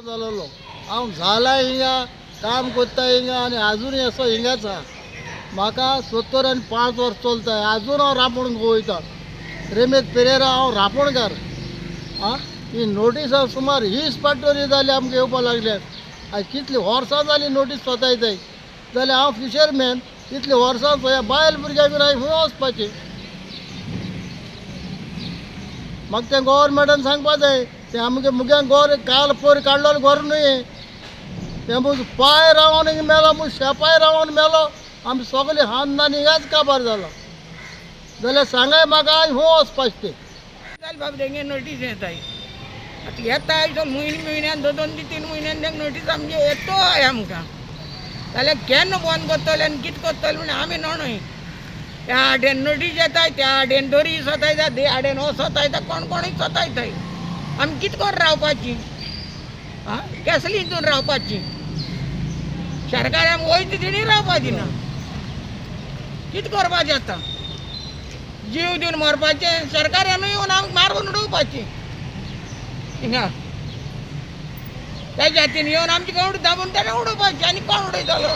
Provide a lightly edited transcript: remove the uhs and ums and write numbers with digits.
जालोलो हांव जाला हिंगा काम करता हिंगा आनी आजूनय असो हिंगाच आहा. म्हाका 75 वर्स चलता, आजून हांव रांपोण वयता. रेमेत पेरेरा हांव रांपोणकार. आं, ही नोटीस सुमार 20 पाटोरी जाली आमकां येवपाक लागल्या. आयज कितलीं वर्सां जालीं नोटीस सोतायताय जाल्यार हांव फिशरमॅन, इतलीं वर्सां पळय बायल भुरग्यां बीन हांवें खंय वचपाचें? म्हाका तें गोवोरमेंटान सांगपा जाय. तें आमगे मुगे गोर काल पयर काडलो गोर न्हय, तें म्हजो पांय रावन मेलो, म्हजो शेपाय रावन मेलो. आमी सगळे खानदान हिंगाच काबार जालो. जाल्यार सांगाय म्हाका आयज खंय वचपाचें तें. चल बाब, तेंगे नोटीस येताय आतां येताय तो म्हयने म्हयन्यान 2 2 3 म्हयन्यान तेंगे नोटीस आमगे येतोय आमकां. जाल्यार केन्ना बंद करतले आनी कितें करतले म्हण आमी नोणय. त्या आडेन नोटीस येताय, त्या आडेन दोरी सोतायता, ते आडेन हो सोतायता, कोण कोणूय सोतायताय. आमी कितें करून रावपाची? आं, केसली हितून रावपाची? सरकार आमकां वयता तिणी रावपा दिना. कितें करपाचें आतां? जीव दिवन मरपाचें? सरकारानूय येवन आमकां मारून उडोवपाची हिंगा. त्या जातीन येवन आमची गवड दाबून ताणें उडोवपाची आनी कोण उडयतलो?